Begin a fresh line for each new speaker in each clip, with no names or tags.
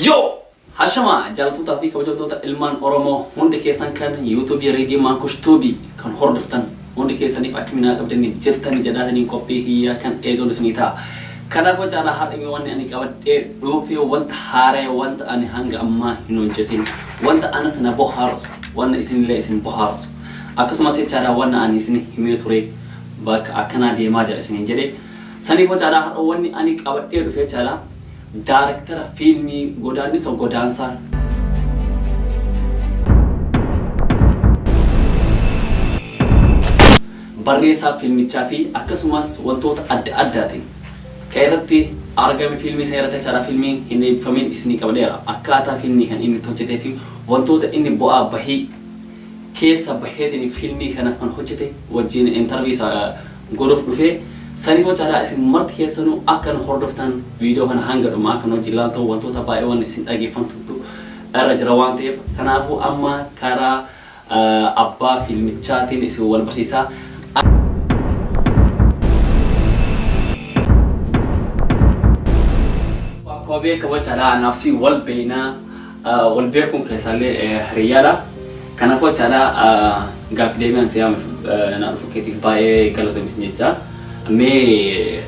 Yoo! Hashama jaalatootaa fi kabajamtoota ilmaan Oromoo hundi keessan kan yuutuubii Riidii Maankush Tuubii kan hordoftan hundi keessaniif akka minaa qabdanii jirtan jedhaataniin qophii kiyyaa kan eegalu isinii ta'a. Kanaafuu caalaa har'a wanni ani qabadhee dhufe wanta haaraa, wanta ani hanga ammaa hin hojjetin, wanta anas na bohaarsu, wanna isinillee isin bohaarsu, akkasumas jechaadha wanna ani isin himee ture bakka akkanaa deemaa jira isiniin jedhe. Saniifuu caalaa har'a wanni ani qabadhee dhufe jechaadha daarektara fiilmii Godaannisa Godaansaa barreessaa fiilmichaa fi akkasumas wantoota adda addaatiin kan irratti argame fiilmii isa irratti jechaadha, fiilmii hin eebbifamin isinii qabadheera. Akkaataa fiilmii kan inni hojjetee fi wantoota inni bu'aa bahii keessa baheetiin fiilmii kana kan hojjete wajjin intarvii isa godhuuf dhufee. Saniif jechaadha isin marti keessanuu akka nu hordoftan, viidiyoo kana hanga dhumaa akka nu wajjin ilaaltan, wantoota baay'ee waan isin dhageeffantutu irra jira waan ta'eef, kanaafuu amma karaa abbaa fiilmichaatiin isin wal barsiisaa. Akkuma beekamu jechaadha anaaf si wal beeknaa, wal beekuun keessaallee hiriyyaadha. Kanaafuu jechaadha gaaffii deebi'an si yaamuuf na dhufu keetiif baay'ee galatoomi jecha. Mee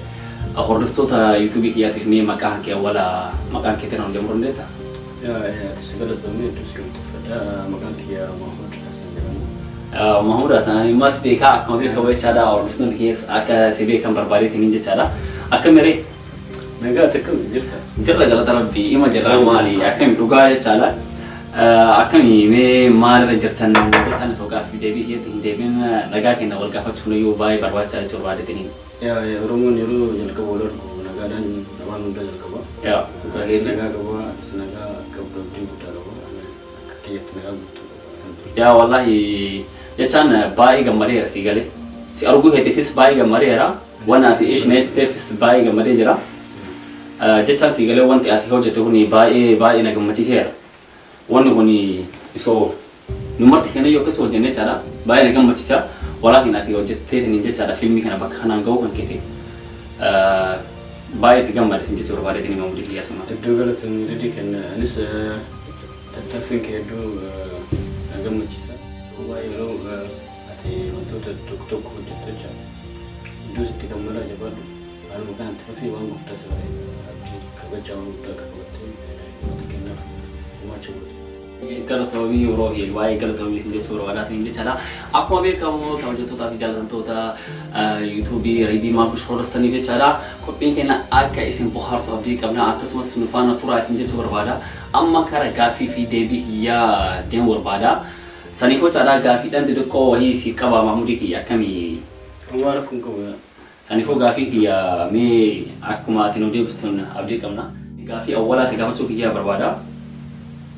hordoftoota yuutuubii kiyyaatiif mee maqaan kee awwala maqaan keetiin hojii dandeetta?
Atis galatoomii, hedduu si galateeffadha. Maqaan kiyya Mahmud Hassan jedhama.
Mahmud Hassan ammas beekaa, akkuma beekamu jechaadha hordoftoonni keessa akka si beekan barbaadeetiin jechaadha. Akkam miree?
Nagaa, akkam jirta?
Jirra, galata Rabbii, ima jirra. Maali, akkami dhugaa jechaadha. Akkami mee maalirra jirtan jechaan osoo gaaffii deebii kiyyatti hin deebiin nagaa kenna wal gaafachuun iyyuu baay'ee barbaachisaa jechuu barbaadeetiin.
Yaa, Oromoon yeroo jalqaba wal argu nagaadhaan waan hundaa jalqaba.
Yaa.
Atis nagaa qaba, atis nagaa qabdu abdii guddaa qaba. Akka kiyyatti nagaa guutuu qaba.
Yaa, wallahi jechaan baay'ee gammadeera si galee. Si arguu keetiifis baay'ee gammadeera. Waan ati ishneetteefis baay'ee gammadee jira. Jechaan si galee wanti ati hojjete kun baay'ee baay'ee na gammachiiseera. Wanni kun isoo nu marti kenna yoo akkas hojjenne jechaadha baay'ee na gammachiisa. Walaakin ati hojjetteetiin jechaadha fiilmii kana bakka kanaan ga'uu kan keetiif baay'ee itti gammade sin jechuu barbaadeetiin hima mudii kiyyaa suma.
Hedduu galatoomii, Ridii kenna. Anis tattaaffiin kee hedduu na gammachiisa. Baay'ee yeroo ati wantoota tokko tokko hojjettu jecha hedduu sitti gammadaa, jabaadhu. Haaluma kanatti fufii, waan guddaa si bareeda. Abdii kabajaa waan guddaa akka qabattee uummata kennaaf gumaacha goote.
Galatoomii yeroo waa'ee galatoomii isin jechuu barbaadaatiin jechaadha. Akkuma beekamu kabajatootaa fi jaallatamtoota yuutuubii Riidii Maakush hordoftaniif jechaadha. Qophiin keenya akka isin bohaarsu abdii qabna, akkasumas nu faana turaa isin jechuu barbaada. Amma kara gaaffii fi deebii kiyyaa deemuu barbaada. Saniifuu jechaadha gaaffiidhaan xixiqqoo wahii siif qaba, Mahmudii kiyya, akkamii?
Waan rakkoon qabu yaa.
Saniifuu gaaffii kiyya mee akkuma ati nu deebistuun abdii qabna. Gaaffii awwalaa si gaafachuu kiyyaa barbaada.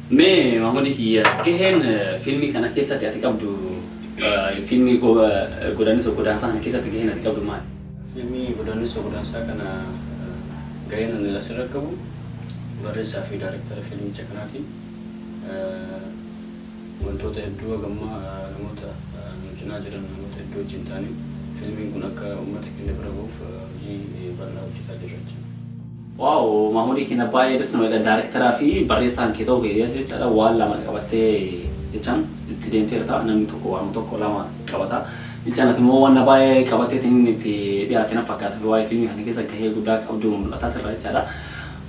Mee Mahmudii kiyya, gaheen fiilmii kana keessatti ati qabdu, fiilmii Godaannisa Godaansaa kana keessatti gaheen ati qabdu maali?
Fiilmii Godaannisa Godaansaa kana gaheen ani asirra qabu barreessaa fi daayirektara fiilmicha kanaati. Wantoota hedduu hagammaa namoota nu cinaa jiran, namoota hedduu wajjin ta'anii fiilmiin kun akka uummata keenya bira gahuuf hojii bal'aa hojjetaa jirra jechuudha.
Wow, Mahmudii keenya, baay'ee dasnumadha. Daayirektaraa fi barreessaan kee ta'uu kee jechaadha waan lama qabattee jechaan itti deemteerta. Namni tokko waan tokko lama qabata. Jechaan ati immoo waan baay'ee qabatteetiin itti dhiyaate na fakkaata, waa'ee fiilmii kana keessa gahee guddaa qabdu mul'ataa sirra jechaadha.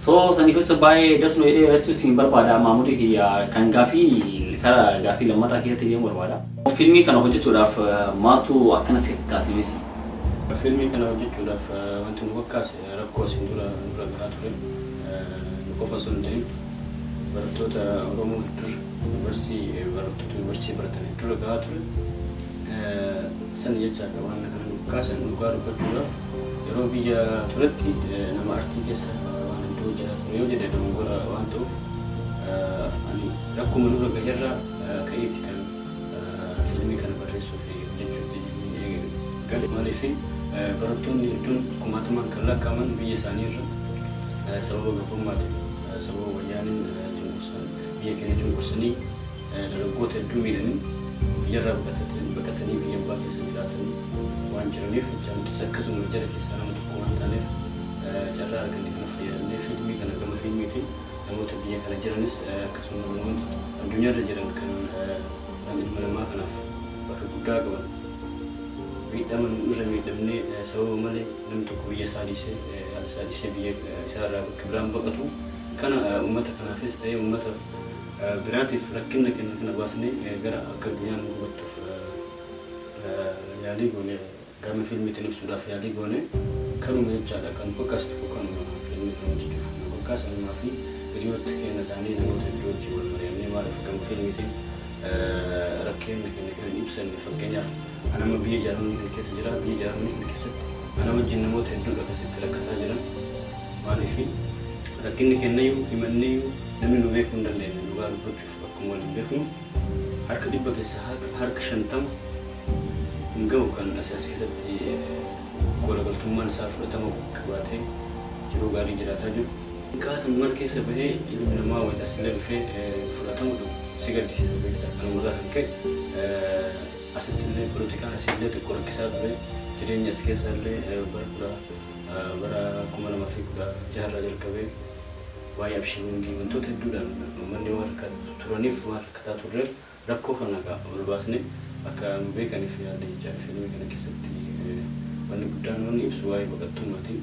So saniifis baay'ee dasnu jedhee jechuus hin barbaada. Mahmudii kiyya, kan gaafii kara gaafii lammataa keessatti deemuu barbaada. Fiilmii kana hojjechuudhaaf maaltu akkana si kakkaasimes?
Fiilmii kana hojjechuudhaaf wanti nu kakkaase rakkoo asiin dura nurra gahaa ture. Nu qofa osoo hin ta'in barattoota Oromoo hedduu yuunivarsiitii, barattoota yuunivarsiitii baratan hedduu gahaa ture. San jechaadha waan kana nu kakkaase. Dhugaa dubbachuudhaaf yeroo biyya turetti nama artii keessa waan hedduu hojjetaa ture yoo jedhe dogongora waan ta'uuf, ani rakkuma nurra gaheerraa ka'eeti kan fiilmii kana barreessuu fi hojjechuutti gale. Maaliif, barattoonni hedduun kumaatamaan kan lakkaa'aman biyya isaanii irra sababa gabrummaatiin, sababa wayyaaniin Biyya keenya cunqursanii dargaggoota hedduu miidhanii biyyarraa baqatanii biyya abbaa keessa jiraatanii waan jiraniif, nutis akkasuma jara keessaa nama tokko waan taaneef, carraa arganne kana fayyadamnee fiilmii kana gama fiilmiitiin namoota biyya kana jiranis, akkasuma namoota addunyaarra jiran kan waan ilma namaa kanaaf bakka guddaa qaban, miidhama nu irra miidhamnee sababa malee namni tokko biyya isaa dhiisee, haadha isaa dhiisee biyya isaarraa bakka biraan baqatu kana, uummata kanaafis ta'ee uummata biraatiif rakkina kenna kana baasnee gara akka addunyaan nu hubattuuf yaalii goone, gama fiilmiitiin ibsuudhaaf yaalii goone kanuma jechaadha. Kan fakkaatu tokko kanuma, fiilmii kana hojjechuuf kan fakkaatu anumaa fi hiriyoota keenya taanee namoota hedduu wajjin wal mari'annee, maaliif gama fiilmiitiin rakkina keenya kan ibsanne? Fakkeenyaaf, anama biyya Jaarmanii kana keessa jira. Biyya Jaarmanii kana keessatti ana wajjin namoota hedduudha keessatti rakkataa jiran. Maaliif rakkinni kennayyuu himanneeyyuu namni nu beekuu hin dandeenye? Dhugaa dubbachuuf, akkuma waliin beeknu, harka 100 keessa harka 50 hin gahu kan as keessatti golagaltummaan isaa fudhatama qabaatee jiruu gaarii jiraataa jiru. Qaasan mana keessa bahee ilmi namaa wayita asillee dhufee fudhatamu dhufu si gaddisiisa, beektaa. Kanumarraa kan ka'e asitti illee poolitikaan asillee xiqqoo rakkisaa ture. Jireenya as keessa illee bara 2016rraa jalqabee waa'ee abshiingii wantoota hedduudhaan uummanni waan turaniif, waan rakkataa turreef, rakkoo kana ol baasne akka nu beekaniif yaadde jechaadha. Fiilmii kana keessatti wanni guddaan wanni ibsu waa'ee baqattummaati,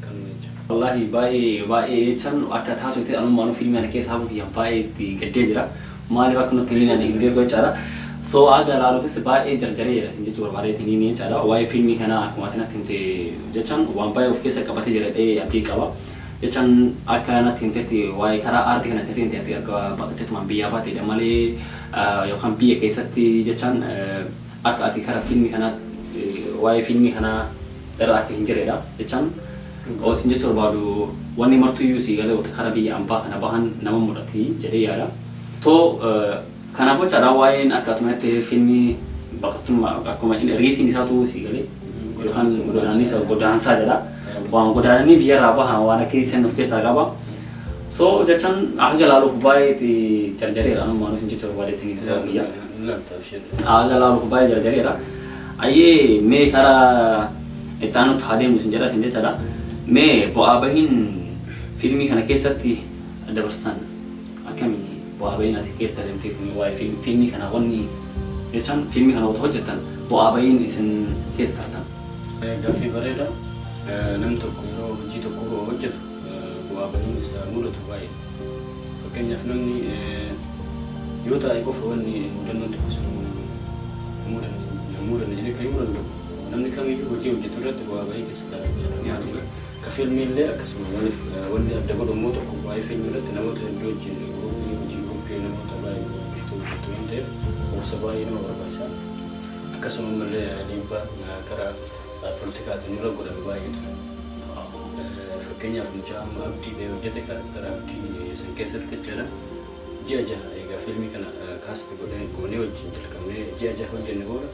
kanuma jecha.
Wallaahi, baay'ee baay'ee jechaan akka taasifte anummaanuu fiilmii kana keessa hafuu kiyya baay'ee itti gaddee jira. Maaliif akka nutti himin hin beeku jechaadha. So aga ilaaluufis baay'ee jarjaree jira isin jechuu barbaadeetiin jechaadha. Waa'ee fiilmii kanaa akkuma ati natti himte jechaan waan baay'ee of keessa qabatee jira jedhee abdii qaba. Jechaan akka natti himtetti waa'ee karaa aartii kana keessatti ati erga baqatteetumaan biyyaa baateedha malee, yookaan biyya keessatti jechaan akka ati karaa fiilmii kanaa, waa'ee fiilmii kanaa irra akka hin jirredha. Jechaan ootin jechuu barbaadu, wanni martuyyuu sii galee wata karaa biyya ambaa kana bahan nama mudhati jedhee yaada. So kanaafuu jechaadha, waa'een akka atumatti fiilmii baqattummaa akkuma riisiin isaatu sii galee yookaan godaannisa godaansaa jedha. Waan godaananii biyyarraa bahan waan akka isaan of keessaa qaba. So jechaan haga ilaaluuf baay'ee itti jarjareera, anummaan isin jechuu barbaadeetiin biyya. Haga ilaaluuf baay'ee jarjareera. Ayyee, mee karaa itti aanutti haa deemnu isin jedhatin jechaadha. Mee bu'aa bahiin fiilmii kana keessatti dabarsan akkamii? Bu'aa bahiin ati keessa deemtee waa'ee fiilmii kana, wanni jechaan fiilmii kana wata hojjettan, bu'aa bahiin isin keessa tartan?
Gaaffii bareeda. Namni tokko yeroo hojii tokko hojjetu bu'aa bahiin isaa mudatu baay'ee. Fakkeenyaaf, namni yoo taa'e qofa wanni mudannoon tokko sun mudanne jedhee kan himuu danda'u. Namni kamiyyuu hojii hojjetu irratti bu'aa bahii keessa ta'a jechuudha. Maaliif ka fiilmii illee akkasuma. Maaliif wanni adda godhu immoo tokko, waa'ee fiilmii irratti namoota hedduu wajjin guruupii, hojii guruupii namoota baay'ee hojjetu waan ta'eef, obsa baay'ee nama barbaachisa. Akkasuma ammallee dhiibbaa karaa poolitikaatiin nurra godhame baay'ee ture. Fakkeenyaaf, mucaa amma Abdii ta'e hojjete, karaktara Abdii san keessatti jechuudha. Ji'a 6 egaa fiilmii kana cast godhee goonee wajjin jalqabnee ji'a 6 hojjenne booda,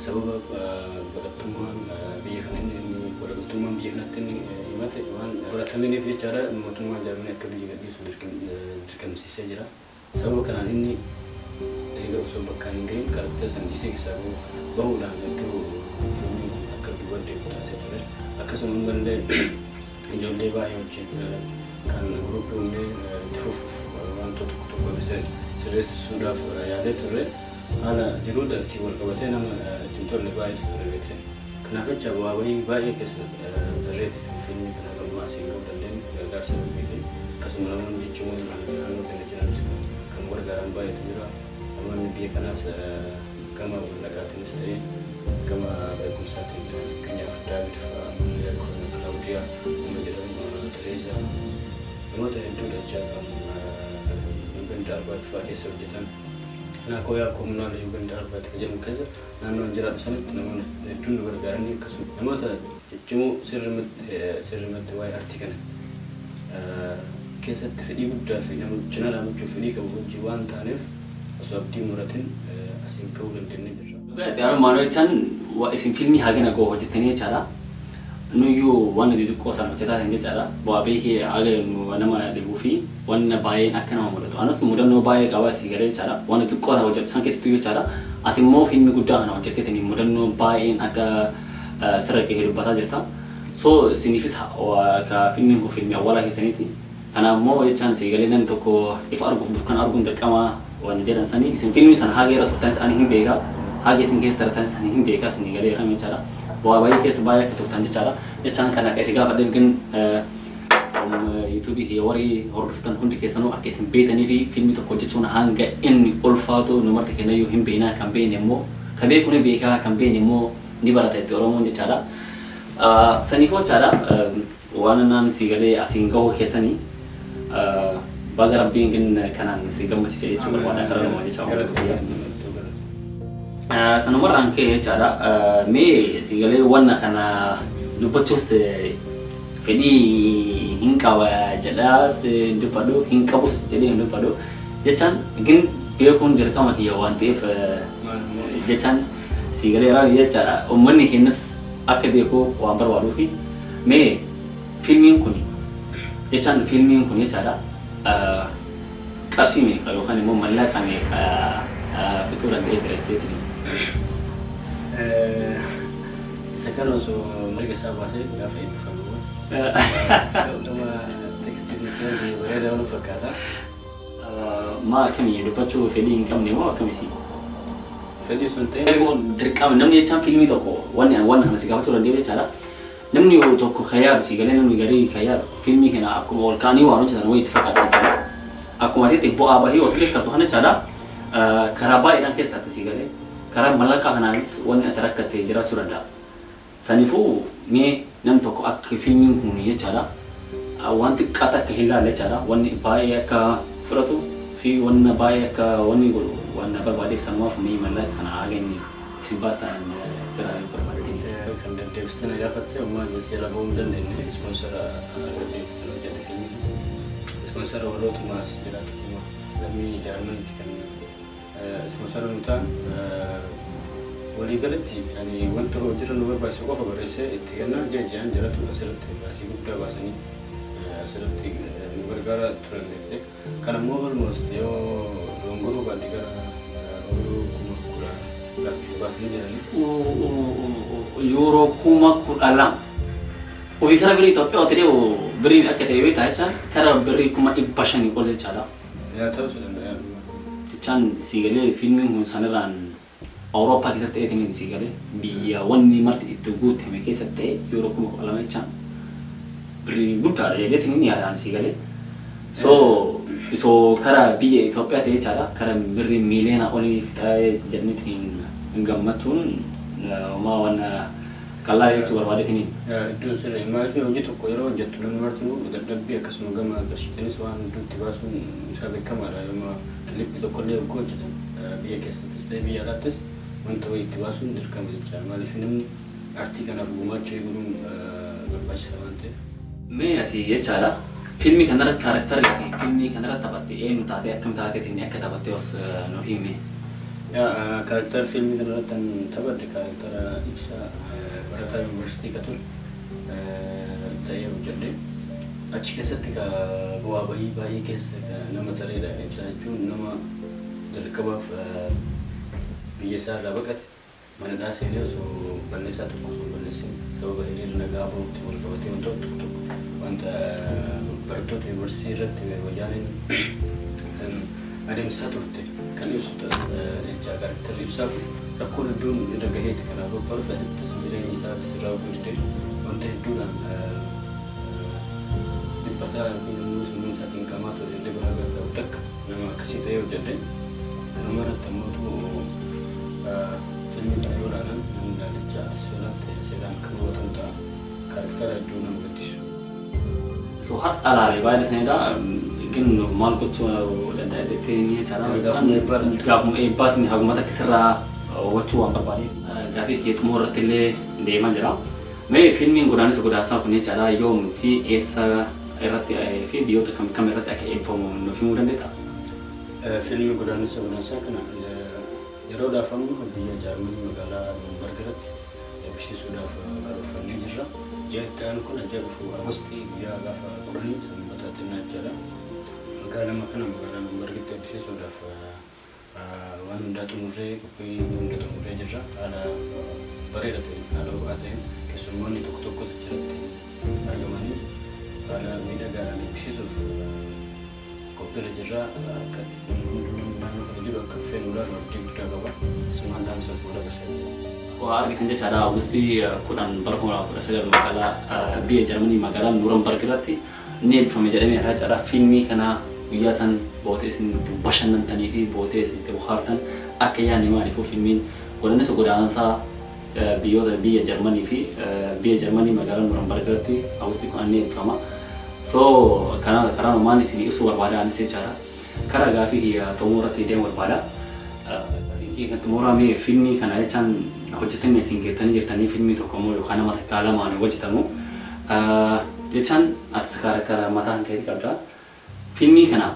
sababa baqattummaan biyya kana inni walagaltummaan biyya kanatti inni himate waan fudhataminiif jechaadha, mootummaan Jaarmanii akka biyya gadhiisu dirqamsiisee jira. Sababa kanaan inni eega osoo bakkaan hin gahin karaktera san dhiisee keessaa bahuudhaan hedduu fiilmiin kun akka duuba deemu taasisee ture. Akkasuma ammallee ijoollee baay'ee wajjin kan guruupii uumnee itti fufuuf wantoota tokko tokko sirreessuudhaaf yaalee turre, haala jiruu ittiin wal qabatee nama ittiin tolle baay'eetu ture, beekte. Kanaaf jecha bu'aa bahii baay'ee keessa darreeti fiilmii kana gammaa asiin gahuu dandeenye. Gargaarsa Rabbii fi akkasuma namoonni jechuun naannoo keenya jiranis kan gargaaran baay'eetu jira. Namoonni biyya kanaas gama mallaqaatiinis ta'ee gama beekumsaatiin, fakkeenyaaf Daawit fa'aa, Kilaawudiyaa nama jedhamu, Tereezaa, namoota hedduudha jecha kan Jugendarbeit fa'aa keessa hojjetan. Naakooyaa kommunale Jugendarbeit kan jedhamu keessa naannoon jiraadhu sanatti namoonni hedduun nu gargaaranii, akkasuma namoota ciccimoo sirrimatti waa'ee artii kana keessatti fedhii guddaa fi nama cinaa dhaabbachuuf fedhii qabu hojii waan taaneef, osoo abdii muratin asiin gahuu dandeenye jirra.
Yeroo maal jechaan isin fiilmii hagana ga'u hojjettanii jechaadha. Nuyyuu waan xixiqqoo sana hojjetaa kan jechaadha. Bu'aa bahii haga nama dhibuu fi waan baay'een akka nama mudatu. Anas mudannoo baay'ee qaba si galee jechaadha. Waan xixiqqoo sana hojjetu san keessattuu jechaadha. Ati immoo fiilmii guddaa kana hojjetteetiin mudannoo baay'een akka sirra gahee dubbataa jirta. So isiniifis ka fiilmiin kun fiilmii awwaalaa keessaniiti. Kanaaf immoo jechaan si galee namni tokko ifa arguuf dukkana arguun dirqama waan jedhan sanii isin fiilmii sana haga irra turtanis ani hin beeka. Haga isin keessa tartanis ani hin beeka isin galee jedhama jechaadha. Bu'aa baay'ee keessa baay'ee akka turtan jechaadha. Jechaan kana akka isin gaafadheef ግን yuutuubii kiyya warri hordoftan hundi keessanuu akka isin beektanii fi fiilmii tokko hojjechuun hanga inni ulfaatu nu marti kennayyuu hin beeknaa, kan beekne immoo kan beeku ni beekaa, kan beekne immoo ni barata itti Oromoon jechaadha. Saniifuu jechaadha, waan naan si galee asiin gahuu keessanii baga Rabbiin ግን kanaan si gammachiise jechuu barbaada karaa namaa jecha. Sanumarraan ka'e jechaadha, mee si galee wanna kana dubbachuus fedhii hin qaba jedhaas hin dubbadhu, hin qabus jedhee hin dubbadhu jechaan, ግን beekuun dirqama kiyya waan ta'eef jechaan si galee raawwi jechaadha. Uummanni keenyas akka beeku waan barbaaduufi mee fiilmiin kun jechaan fiilmiin kun jechaadha qarshii meeqa yookaan immoo mallaqa meeqa fixuu danda'ee filatteetiin?
Isa kana osoo mirga isaa baasee gaafa eebbifamu gama tekstiin ishee bareedaa waan fakkaata.
Maa akkamii dubbachuu fedhii hin qabne moo akkamisi?
Fedhii sun ta'e.
Dirqama namni jechaan fiilmii tokko wanni waan kana si gaafachuu danda'u jechaadha. Namni tokko kan yaadu si galee namni garii kan yaadu fiilmii kana akkuma ol kaanii waan hojjetan wayii itti fakkaatan kana. Akkuma ati bu'aa bahii otoo keessa tartu kana jechaadha. Karaa baay'eedhaan keessa tarte si galee karaa mallaqaa kanaanis wanni ati rakkatte jiraachuu danda'a. Saniifuu mee namni tokko akka fiilmiin kun jechaadha waan xiqqaa takka hin laalle jechaadha, wanni baay'ee akka fudhatu fi wanna baay'ee akka wanni godhu waan barbaadeef sanumaaf mee mallaqa kana haga inni isin baastan sirraa yoo barbaadde.
Kan deddeebistee na gaafatte ammaa jala bahuu hin dandeenye, ispoonsara argadhee kan hojjedhe fiilmii kana. Ispoonsara warrootumaas jiraatu lammii Jaarmanitti kan ispoonsara nu ta'an. Waliigalatti ani wanta hojiirra nu barbaachisu qofa barreessee itti kennaa, ji'a ji'aan jalatu asirratti baasii guddaa baasanii asirratti nu gargaaraa turan beekte. Kan ammoo almost yoo dongoruu baate gara €12,000 baasanii jiranii.
€12,000. Ofii kara birrii Itoophiyaa otoo deemu birriin akka ta'e beektaa jechaan kara birrii 500,000 ol jechaadha.
Yaa, ta'uu danda'a.
Jechaan si galee fiilmiin kun sanirraan Awurooppaa keessatti ta'eetiin si galee biyya wanni marti itti guutame keessatti ta'e €12,000 jechaan birrii guddaadha jedheetiin yaadaan si galee. So isoo kara biyya Itoophiyaa ta'e jechaadha kara birrii miiliyoona olii fixee jedhaniitiin hin gammachuun homaa waan qal'aa jechuu barbaadeetiin.
Iddoon sirrii maaliif hojii tokko yeroo hojjettu namni martinuu dadhabbii akkasuma gama qarshiitiinis waan hedduu itti baasuun isaa beekamaadha. Yooma kilippii tokkollee yogguu hojjetan biyya keessattis ta'e biyya alaattis wanta wayii itti baasuun dirqama jecha. Maaliif namni aartii kanaaf gumaachuu eeguun barbaachisaa waan ta'eef.
Mee ati jechaadha fiilmii kanarratti kaaraktara fiilmii kanarratti taphatte eenyu taatee akkam taateetiin akka taphatte os nu himi.
Yaa, kaarakter fiilmii kanarratti kan taphadhe kaarektara Ibsaa, barataa yuunivarsiitii ka ture ta'ee hojjedhe. Achi keessatti ka bu'aa bahii baay'ee keessa nama tareedha. Ibsaa jechuun nama jalqabaaf biyya isaa irraa baqate, manadhaa seenee osoo balleessaa tokko osoo hin balleessin sababa hiriira nagaa bahutti wal qabatee wantoota tokko tokko wanta barattoota yuunivarsiitii irratti wayyaaneen adeemsisaa turte kan ibsu jecha. Karakterri Ibsaa kun rakkoon hedduun irra gaheeti kan Awurooppaa dhufe. Asittis jireenyi isaa sirraa ofii didee wanta hedduudhaan dhiphataa yookiin immoo sammuu isaatiin qamaa ture hirriba haga ta'u takka nama akkasii ta'ee hojjedhe. Kanuma irratti ammoo fiilmii kana yoo ilaalan namni ilaalichaa atis yoo ilaalte seeraan kan hubatamu ta'a. Karaktera hedduu nama gaddisu.
So har'a laalee baay'ee sanidha. ግን maal gochuu danda'a jettee ni jechaadha.
Gaafuma eebbaa ilaalta.
Gaafuma eebbaatiin haguma takka sirraa hubachuu waan barbaadeef gaafii kee xumura irratti illee deemaa jira. Mee fiilmiin Godaannisa Godaansaa kun jechaadha yoom fi eessa irratti fi biyyoota kam kam irratti akka eebbifamu nuuf himuu dandeettaa?
Fiilmii Godaannisa Godaansaa kana yeroodhaaf amma biyya Jaarmanii magaalaa Nuunbarg irratti Eebbisiisuudhaaf karoorfannee jirra. Ji'a itti aanu kun, ji'a dhufu, Agostii guyyaa gaafa 10, Sanbata xinnaa jechaadha. Magaalama kana, magaalaa Nuurambargitti eebbisiisuudhaaf waan hundaa xumurree, qophii hunda xumurree jirra. Haala bareeda ta'een, haala ho'aa ta'een, keessummoonni tokko tokkos achirratti argamanii haala miidhagaadhaan eebbisiisuuf qophiirra jirra. Akka namni hundinuu naannoo kana jiru akka dhufee nu ilaalu abdii guddaa qaba. Asumaan dhaamsa koo dabarsa jechuudha.
Waa argitan jechaadha. Augustii 10 bara 2019 magaalaa biyya Jarmanii, magaalaa Nuurambarg irratti ni eebbifame jedhameera jechaadha. Fiilmii kana guyyaa san bootee isin itti bashannantanii fi bootee isin itti bohaartan akka yaadne, maaliifuu fiilmiin godaannisa godaansaa biyyoota biyya Jarmanii fi biyya Jarmanii magaalaa Nuurambarg irratti Augustii 10 ni eebbifama. So karaa numaan isin ibsuu barbaada anis jechaadha. Karaa gaafii kiyya xumura irratti deemuu barbaada. Gaafii kiyya kan xumuraa, mee fiilmii kana jechaan hojjetanii isin geettanii jirtanii, fiilmii tokko immoo yookaan nama takkaa lamaan hojjetamu jechaan, atis character mataa kan keetii qabda. Fiilmii kana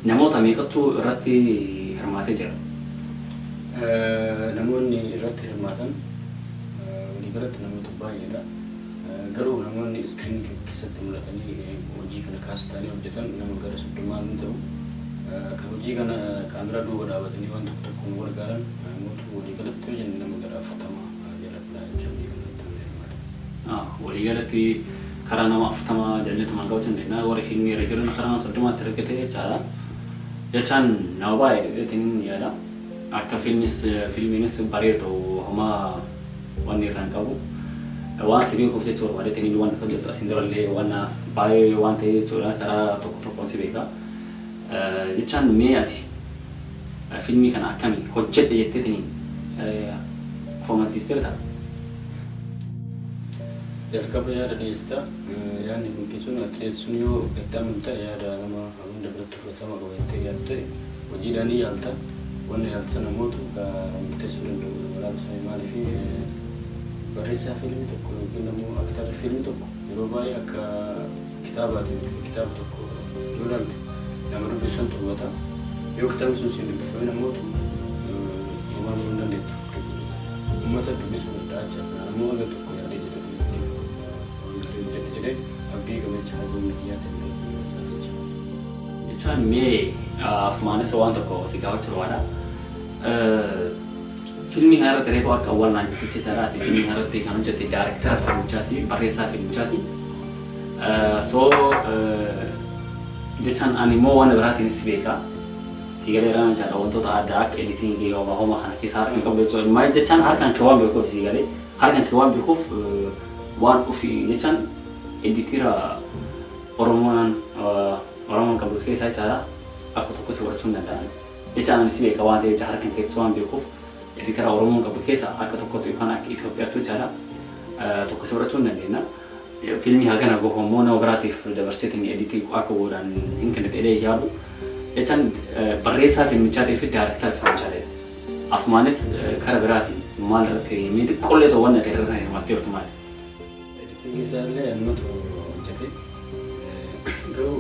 namoota meeqattu irratti hirmaatee jira?
Namoonni irratti hirmaatan waliigalatti namoota baay'eedha. Garuu namoonni screen keessatti mul'atanii hojii kana kaasitanii hojjetan nama gara 30 ni ta'u. Kan hojii kana kaameraa duuba dhaabatanii waan tokko tokko nu gargaaran namoota waliigalatti yoo jenne nama gara 40 jala jecha hojii kanarratti namni hirmaate.
Waliigalatti karaa nama 40 jenneetuma qabachuu dandeenya. Warri fiilmii irra jiran karaa nama 30tti argate jechaadha. Jechaan nama baay'ee jedheetiin yaada. Akka fiilmiinis bareedu ta'u homaa wanni irraa hin qabu. Waan si beekuuf jecha barbaadeetiin, waan hojjettu asiin durallee waan baay'ee waan ta'e jechuudha, karaa tokko tokkoon si beeka. Jechaan mee ati fiilmii kana akkamii hojjedhe jetteetiin of amansiisteerta?
Jalqaba yaada dhiyeessita. Yaadni kun sun ati dhiyeessu sun yoo itti amantaa, yaada nama hunda biratti fudhatama qaba jettee yaaddu ta'e, hojiidhaan ni yaalta. Wanna yaaltu sana mootu ka murteessuu danda'u walaabsa. Maaliif, barreessaa fiilmii tokko yookiin immoo aktarri fiilmii tokko yeroo baay'ee akka kitaabaatiin, kitaaba tokko yoo ilaalte nama dubbisu santu hubata. Yoo kitaabni sun siin dubbifamin ammootu homaa godhuu hin dandeettu. Uummata dubbisuu danda'a jechuudha. Ammoo haga tokko yaadee jedhe, waan gaarii hojjedhe jedhee abdii qaba jecha, haga humna kiyyaa ta'e jecha.
Jechaan mee asumaanis waan tokko si gaafachuu barbaada. Fiilmii kana irratti reefu akka awwaal naan jettichi jechaadha. Ati fiilmii kana irratti kan hojjette director fiilmichaati, barreessaa fiilmichaati. So jechaan ani immoo waan biraatiinis si beeka. Si galeera jechaadha, wantoota addaa akka editingii homa homa kana keessa harka hin qabu jechuudha. Maal jechaan, harkaan kee waan beekuuf, si galee harkaan kee waan beekuuf, waan ofii jechaan editor Oromoon qabdu keessaa jechaadha akka tokko si godhachuu hin danda'an. Jechaan ani si beeka waan ta'eef, jecha harkaan keessa waan beekuuf, editor Oromoon qabdu keessa akka tokkotti yookaan akka Itoophiyaatti jechaadha tokko si godhachuu hin dandeenya. Fiilmii hagana gohu immoo nama biraatiif dabarseetiin editii akka godhan hin kennite jedhee yaadu. Jechaan barreessaa fiilmichaatii fi director fiilmichaa ta'e. Asumaanis kara biraatiin maal irratti mee xiqqoollee ta'u wanni ati irra hirmaattee jirtu maali?
Editingii isaa illee anumatu hojjete. Garuu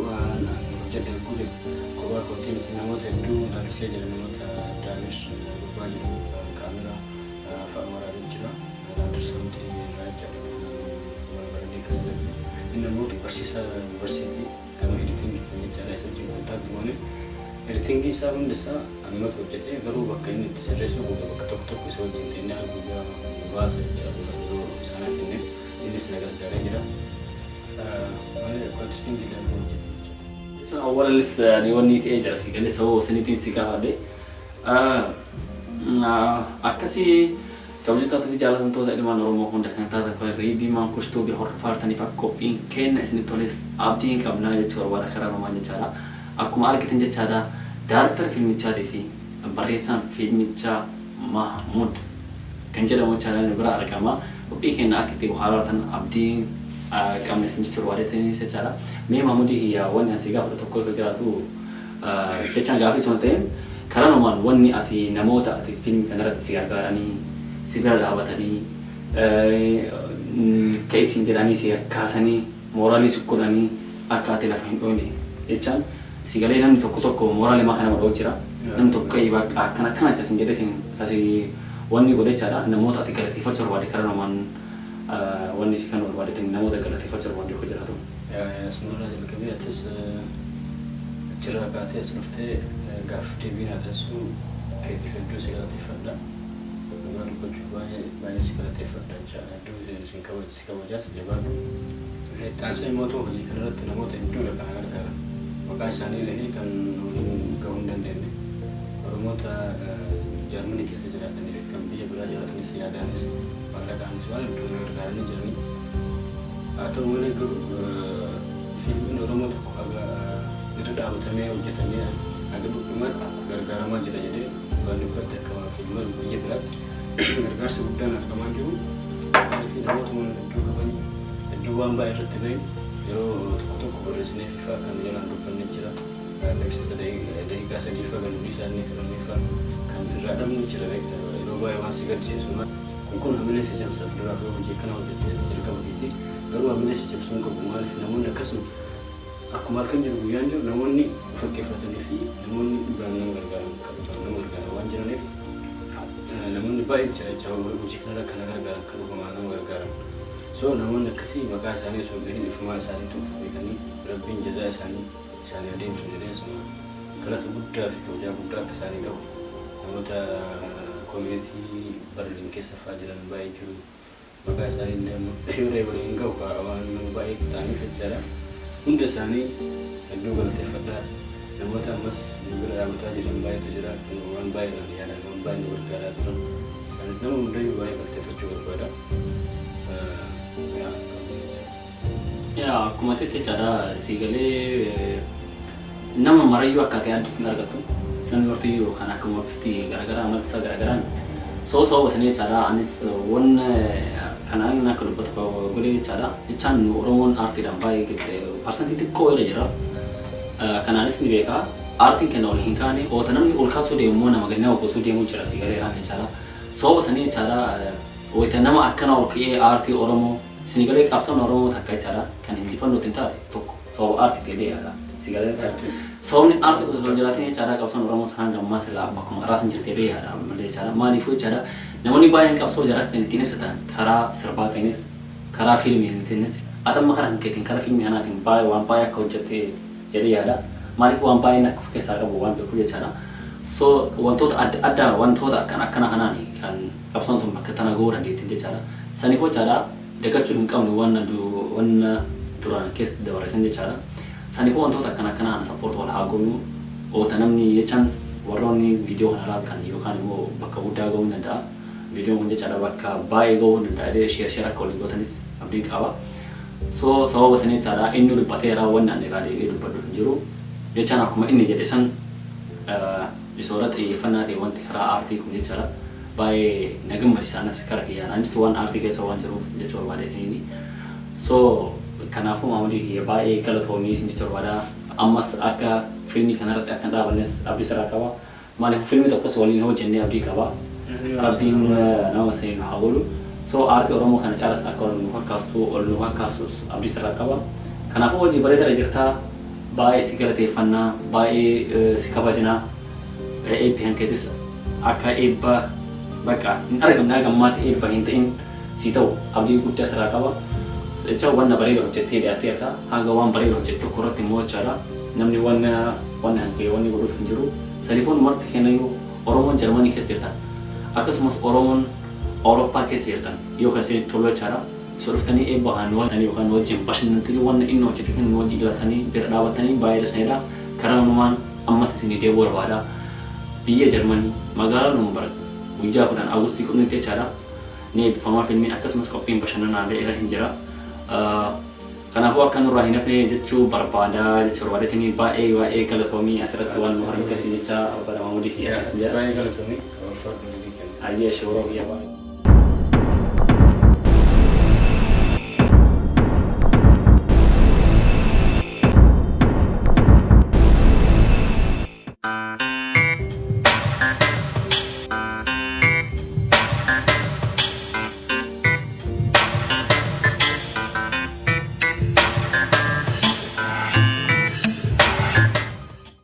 hojjedhe yogguu jedhu kophaa kootii miti, namoota hedduu laalchisee jira. Namoota Daamir gubbaa jiru, kaameraa afaan waraabee jira. Dursamti irraa jechaadha. Barbaadee kan jedhu. Inni immoo barsiisaa yuunivarsiitii gama editingii jechaadha. Isa wajjin contact goone. Editingii isaa hundi isaa anumatu hojjete, garuu bakka inni itti sirreessuu qabu bakka tokko tokko isa wajjin ta'inee guyyaa muraasa jechaadha yeroo isaan kenne, innis na gargaaree jira. Malee editingii illee hojjete jechuudha.
Jechuun awwalallis ni wanni ta'ee jira, si galee sababa saniitiin si gaafadhe. Akkasii kabajattoota fi jaalatamtoota ilmaan Oromoo hunda kan taatan, kun Riidii Maankush Tuubii hordofaartaniif akka qophiin kenna isinitti toles abdiin qabnaa jechuu barbaada karaa namaan jechaadha. Akkuma argitan jechaadha, director fiilmichaatii fi barreessaan fiilmichaa Mahmud kan jedhamu jechaadha inni bira argama. Qophii keenya akka itti bohaarartan abdiin qabna isin jechuu barbaadeetaniis jechaadha. Mee Mahmudii kiyya, wanni ani si gaafadhu tokko yoo jiraatu, jechaan gaafii osoo hin ta'in, karaa namaan wanni ati namoota ati fiilmii kanarratti si gargaaranii, si bira dhaabatanii, ka'ii siin jedhanii si kaasanii, mooraalii si godhanii akka ati lafa hin dhoyne, jechaan si galee namni tokko tokko mooraalii maa kana dha'u jira. Namni tokko ka'ii bakka akkana akkana akkasiin jedheetiin kasi Wanni godhe jechaadha, namoota ati galateeffachuu barbaade karaa namaan wanni si kan barbaadetin namoota galateeffachuu barbaade yoo jiraatu.
Asumarraa jalqabee atis achirraa kaatee as dhuftee gaaffii deebii naa taasisuu keetiif hedduu si galateeffadha. Dhugaa dubbachuuf baay'ee baay'ee si galateeffadha jechaadha. Hedduu si kabajaas, jabaadhu. Itti aansee immoo hojii kanarratti namoota hedduudha kan gargaaran. Maqaa isaanii illee kan waliin gahuu hin dandeenye. Oromoota Jaarmanii keessa jiraatanii fi kan biyya biraa jiraatanis yaadaanis maallaqaanis waan hedduu na gargaaranii jiranii. Haa ta'u malee garuu fiilmiin Oromoo tokko haga irra dhaabatamee hojjetamee haga dhumaatti gargaaramaa jira jedhee waan dubbatti akka fiilmiin biyya biraatti gargaarsa guddaan argamaa jiru. Maaliif namoota mana hedduu qabanii hedduu waan baay'ee irratti bahin yeroo tokko tokko barreessinee fifaa kan jalaan dubbanne jira. Beeksisa daqiiqaa 3 faa kan hundi isaanii filannee faa kan irraa dhabnu jira beekta. Yeroo baay'ee waan si gaddisiisu kun hamilee si cabsa. Fuulduraaf yoo hojii akkana hojjettee jalqaba keetii garuu hamilee si cabsuu hin qabu. Maaliif namoonni akkasuma akkuma halkan jiru guyyaan jiru namoonni fakkeeffatanii fi namoonni dhugaan nama gargaaran kan dhugaan nama gargaaran waan jiraniif namoonni baay'ee jira jecha hojii kanarra kana gargaaran, kan dhugumaan nama gargaaran. So namoonni akkasii maqaa isaanii osoo hin gahin ifumaa isaaniitu beekanii Rabbiin jazaa isaanii isaanii adeemsu jedhee asuma galata guddaa fi kabajaa guddaa akka isaanii qabu. Namoota community Berlin keessa fa'aa jiran baay'ee jiru. Maqaa isaanii illee amma yoo waliin hin gahu waan nama baay'ee ta'aniif jechaadha. Hunda isaanii hedduu galateeffadhaa. Namoota ammas nu bira dhaabbataa jiran baay'eetu jira. Waan baay'eedhaan yaadan, waan baay'ee nu gargaaraa turan. Isaanis nama hundayyuu baay'ee galateeffachuu barbaada.
Yaa, akkuma ta'e jechaadha, si galee nama marayyuu akka ta'e adda hin argattu. Namni martiyyuu kan akkuma bifti garaagaraa, amalli isaa garaagaraan soo sababa sanii jechaadha. Anis wanna kanaan akka dubbatu godhee jechaadha. Jechaan nu Oromoon aartiidhaan baay'ee parsantii xiqqoo irra jira. Kanaanis ni beeka. Aartiin kenna ol hin kaane, oota namni ol kaasuu deemu immoo nama gadi nama goosuu deemuu jira, si galee jechaadha. Sababa sanii jechaadha, wayita nama akkana ol ka'ee aartii Oromoo isin galee qabsoon Oromoo takka jechaadha kan injifannoo ittiin taate tokko sababa aartii ta'ee yaada. Si galee jechaadha. Sababni aartii osoo hin jiraatin jechaadha qabsoon Oromoo hanga ammaa silaa bakkuma karaa san jirtee yaada malee jechaadha. Maaliifuu jechaadha, namoonni baay'een qabsoo jara kan ittiin ibsatan karaa sirbaatiinis karaa fiilmiitiinis. Atamma kana kan keetiin karaa fiilmii kanaatiin baay'ee waan baay'ee akka hojjette jedhee yaada. Maaliif waan baay'een akka of keessaa qabu waan beeku jechaadha. So wantoota adda addaa, wantoota akkana akkana kanaan kan qabsoon tun bakka tana gahuu dandeettiin jechaadha. Saniif jechaadha dagachuu hin qabnu wanna duraan keessatti dabarreessan jechaadha. Saniifuu wantoota akkana akkanaa support wal haa goonu. Oota namni jechaan warroonni viidiyoo kana ilaaltan yookaan immoo bakka guddaa gahuu ni danda'a. Viidiyoon kun jechaadha bakka baay'ee gahuu ni danda'a jedhee share share akka waliin gootanis abdiin qaba. So sababa sanii jechaadha inni dubbateera, wanni ani irraa deebi'ee dubbadhu hin jiru. Jechaan akkuma inni jedhe san isoora xiyyeeffannaa ta'e wanti karaa aartii kun jechaadha. Baay'ee na gammachiisa anas kara kiyyaan. Anis waan aartii keessa waan jiruuf jechuu barbaadeetiniini. So kanaafuu maamilli kiyya baay'ee galatoomii isin jechuu barbaada. Ammas akka fiilmii kanarratti akka hin dhaabannes abdii sirraa qaba. Maaliif fiilmii tokkos waliin hojjennee abdii qaba. Rabbiin nama saniin haa godhu. So aartii Oromoo kana caalas akka ol nu kakkaastu, ol nu kakkaastus abdii sirraa qaba. Kanaafuu hojii bareedaa jirtaa. Baay'ee si galateeffannaa, baay'ee si kabajnaa. Eebbi kan keetis akka eebba bakka hin argamne haga ammaatti eebba hin ta'in si ta'u abdii guddaa sirraa qaba. Jecha wanna bareeda hojjettee dhiyaatteerta. Hanga waan bareeda hojjettu tokko irratti immoo jechaadha. Namni wanna wanna kan kee wanni godhuuf hin jiru. Saniifuu marti kennayyuu Oromoon Jarmanii keessa jirtan, akkasumas Oromoon Awurooppaa keessa jirtan yoo kan isinitti tolu jechaadha. Osoo dhuftanii eebba kan nu yookaan nu wajjin bashannantanii wanna inni hojjete kan nu wajjin ilaaltanii bira dhaabattanii baay'ee dasaniidha. Karaa nanumaan ammas isinii deebi'uu barbaada. Biyya Jarmanii magaalaa Nuremberg guyyaa 10 Augustii 10tti jechaadha. Ni eebbifamaa fiilmiin, akkasumas qophiin bashannanaallee irra hin jira. Kanaafuu akka nurraa hin hafne jechuu barbaada jechuu barbaadeetini baay'ee baay'ee galatoomii asirratti waan nu harmiteessi jecha barbaada, maamulii fi akkas jedha.
Baay'ee galatoomii, ulfaadhu, Ridii kenna.
Ayyee, shooroo biyya baay'ee.